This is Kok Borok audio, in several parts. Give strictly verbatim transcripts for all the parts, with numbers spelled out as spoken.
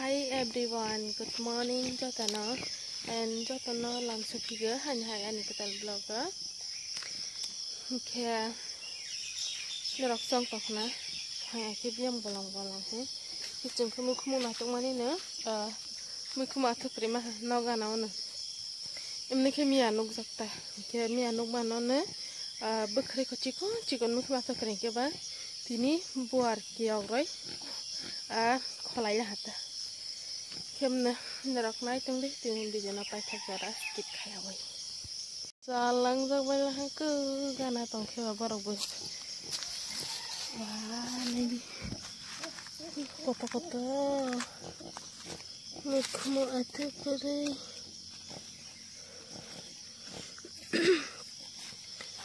Hi everyone, good morning jotono, and jotono lamsukhigo hani hai ani kwtal vlog o. Hinkhe norok chwng tongkhna, hai khe biyang bolong bolong khe. Hichwng khe mikhumu naitokmani no, ah, mikhumu athuk kwrwi maha nok gana ono. Emni khe miya nukjak ta, hinkhe miya nukmano no, ah, bwkhwrwi kho chikon chikon mikhumu athuk kwrwi khe ba tini buar kiyokrwi, ah, kholai ya hata. Khe emno norok nai tongdi, tini video no paithak jora skip khaiyawi. Chalangjak bai lahai khe gana tongkhe ba borok bo. Wah, naidi. Koto koto. Mikhumu athuk kwrwi.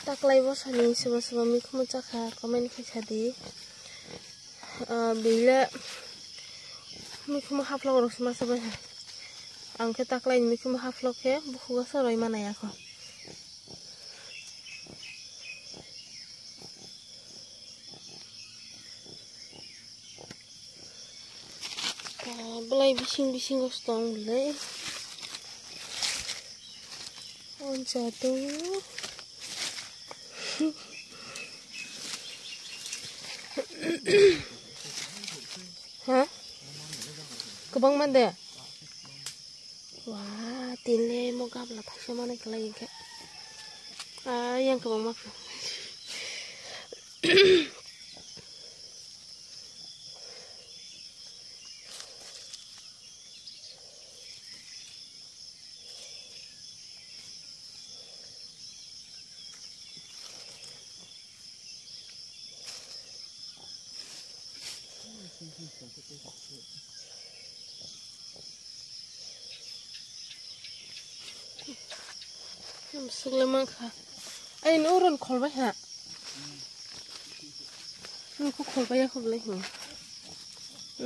Taklai bosani sobo sobo mikhumu chakha comment khai sadi. Ah, bile mikhumu haplok rok se masa bai. Ang khe taklai ni mikhumu haplok khe bukhugo soroi manai ako. Ah, belai bising bisingo se tong belai. O jatung. Ha? Kwbangma de? Wah, tinle mo gabla thaisa manwi kwlai hinkhe. Ah, yang kwbangma. Swkle mankha. Ai, no ron khol bai ha. Nokho khol bai ya khol lai hi.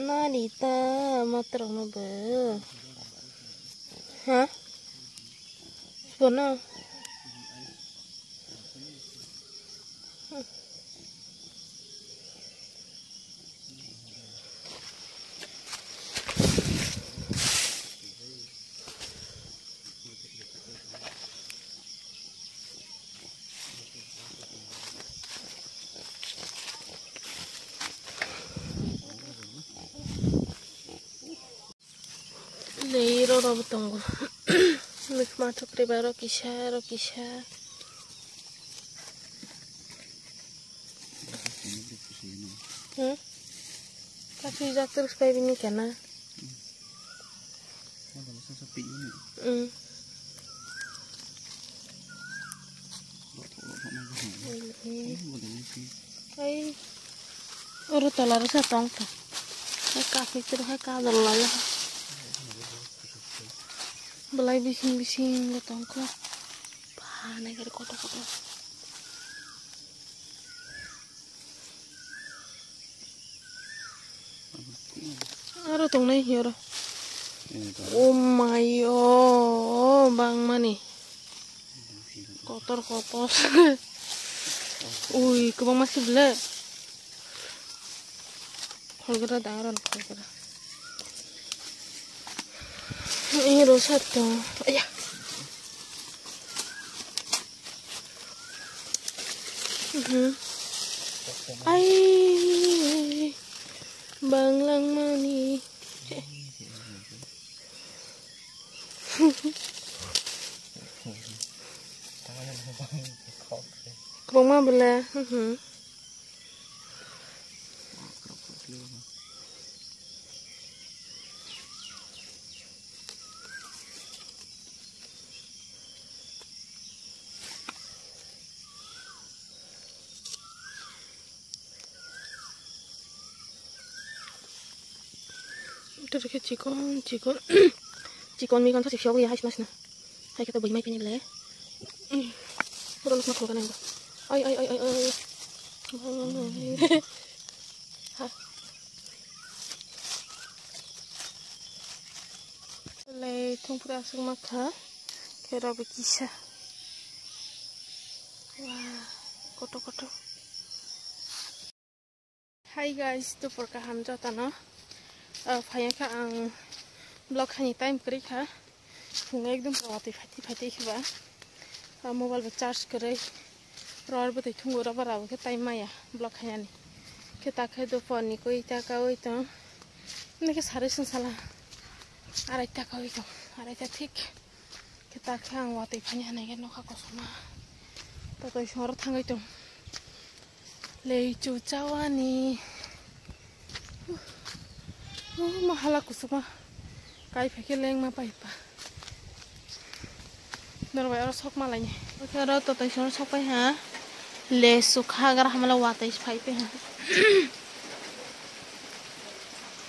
Nani ta matrok no bo. Ha? Bono. Nei roro bo tongo. Mikma thukri ba ro kisa, ro kisa. Hmm? Kasi jak terus kayak bini kana. Hmm. Ai, oro tola rwsa tong kha. Hai kaphik twi hai kajol laiya. Belai bising bising bo tong kha. Bha, nai khe kotor kotor. Aro tongnai hi oro. Oh my, oh, bangmani. Kotor kotor. Ui, kwbangma si bwle. Kholgra da, aro kholgra. Ini rusak tuh. Ayah. Mhm. Ai, banglang mani. Kwbangma bwle. Mhm. Ito khe chikon chikon chikon mikon thasi phiyok ya haisna sna. Hai khe to bui mai phini le. Oro lukma thok nang. Ai ai ai ai ai. Ha. Le thung pura sung ma kha. Khe rok kisa. Wah, koto koto. Hi guys, dupor kaham jotono. Ah, phaiya kha ang vlog khaini time kwrwi kha. Phung ekdom pura watwi phaitwi phaitwi khe ba. Ah, mobile bo charge kwrwi. Ror bwtwi thungo, rubber rabo khe time maya vlog khainani. Khe ta khe dophor ni koi ta kaui tong. Nini khe sari sung sala. Arai ta kaui tong. Arai ta thik. Khe ta khe ang watwi phani hanai khe nokha kosom ma. Totoi songro thangwi tong. Leichu chawani. Oh, ma hala kusuma. Kai phai khe lengma pai pa. Norbai oro sok malaini. Oro totoi songro sok pai ha. Leichu kha gra hamala watwi phai pai ha.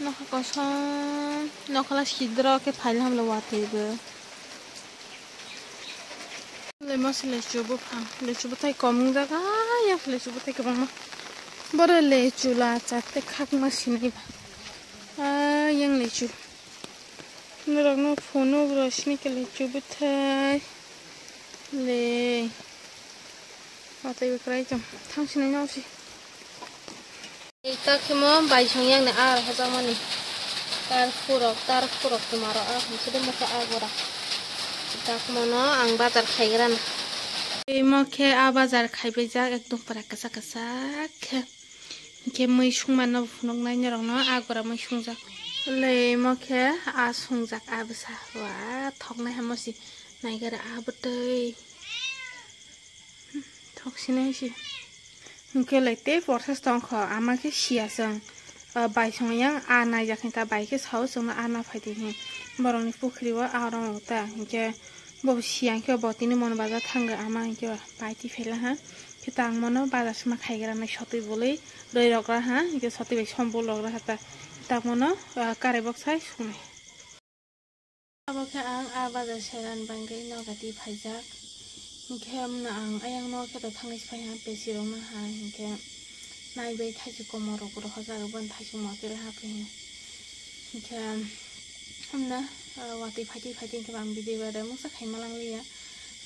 Nokha kosom, nokhala sidro khe phaile hamle watwi bo. Le mas lechu buphang, lechu bwthai kom wng jaga, ya lechu bwthai kwbangma. Boro lechu la chatte khakma sinai ba. Ah, yang lechu. Norokno phunuk rw sini khe lechu bwthai. Le. Watwi bo kwrai tong. Thang sinai no si. Ei ta khemo bai song yang ni ar hojakmani. Tar khurok, tar khurok tuma ro ar hwnkhe de mokhe ar bora. Ta khemo no ang bazar khaigra na. Ei mokhe a bazar khaibai jak ekdom pura kwchak kwchak khe. Hwnkhe mui sungma no phunuk nai norok no a gora mui sungjak. Le mokhe a sungjak a bwsa wa thok nai hamo si nai gara a bwtwi. Thok sinai si. Hwnkhe lai tei process tong kho, ama khe siya chwng, ah, bai song yang a naijak hinta bai khe sao chwngno a na phai di hin. Borokni pukhri o a rong ta hinkhe bo siya hinkhe bo tini mon bazar thang ama hinkhe bai ti phela ha. Khe tang mono bazar sima khaigra nai sotwi bolwi rwi rok ra ha, hinkhe sotwi bai som bol rok ra ha ta. Tang mono, ah, karai bok sai sungnai. Abo khe ang a bazar seran bangwi nogati phaijak. Hinkhe amno ang ayang no khe to thangwi phai ha pesi rok no ha hinkhe naibai thaisi komo rok rohorjak boni thaisi motel ha phi. Hinkhe amno, ah, watwi phaitwi phaitwi hinkhe ang video bai mungsa khaima lang liya.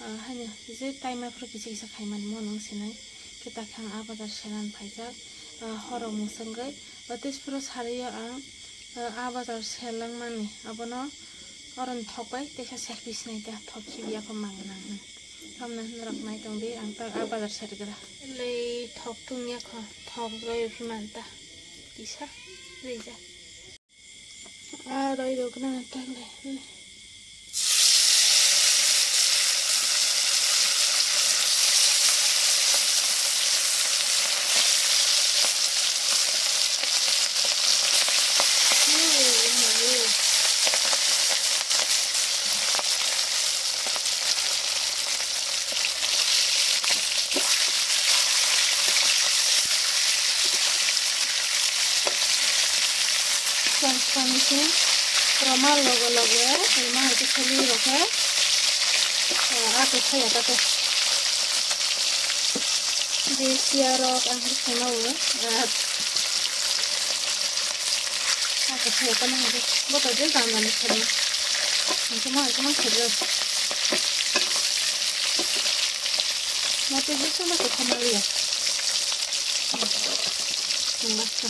Ah, haino je time aphuru kisa kisa khaimani mo nung sinai. Khe ta khe ang a bazar seran phaijak. Ah, horo mwswngwi, ah, tei phuru sari o ang, ah, a bazar sel langmani. Abono oro ni thok bai teisa selfie sinai ta thok khibiya kho mang nang. Hamna hinrok nai tong di ang ta a bazar sergra. Lei thok thung ya kho, thok roi phi man ta. Kisa rija. Ah, roi rok na ta le. Chwng sani se roma logo logo roma hai khe soli rok khe, ah, ake thaya ta khe. Je siya rok ang khe sona o, ah, ake thaya ta ma hai khe. Bo to je jam jani sori. Ang khe ma hai khe ma sori rok. Mate je sona khe thama liya.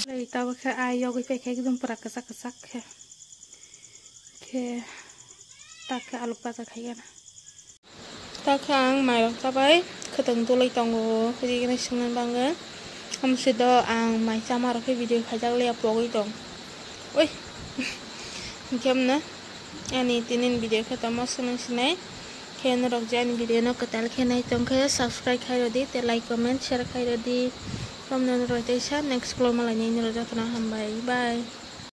Lei tabuk khe ai yogwi paikha ekdom pura kwchak kwchak khe. Khe tak khe alu bhaja khaigana. Tak khe ang mairok chabai khwtwng dulwi tongo, rigini swngnani bagwi. Amsi do ang mai chama rok khe video khaijak liya pogwi tong. Oi. Hinkhe amno ani tinin video khe tamo swnang sinai. Khe norok je ani video no kwtal khe nai tong khe subscribe khai rw di, tei like, comment, share khai rw di. Tamno norok teisa next vlog malainai norok jotono hambai. Bye.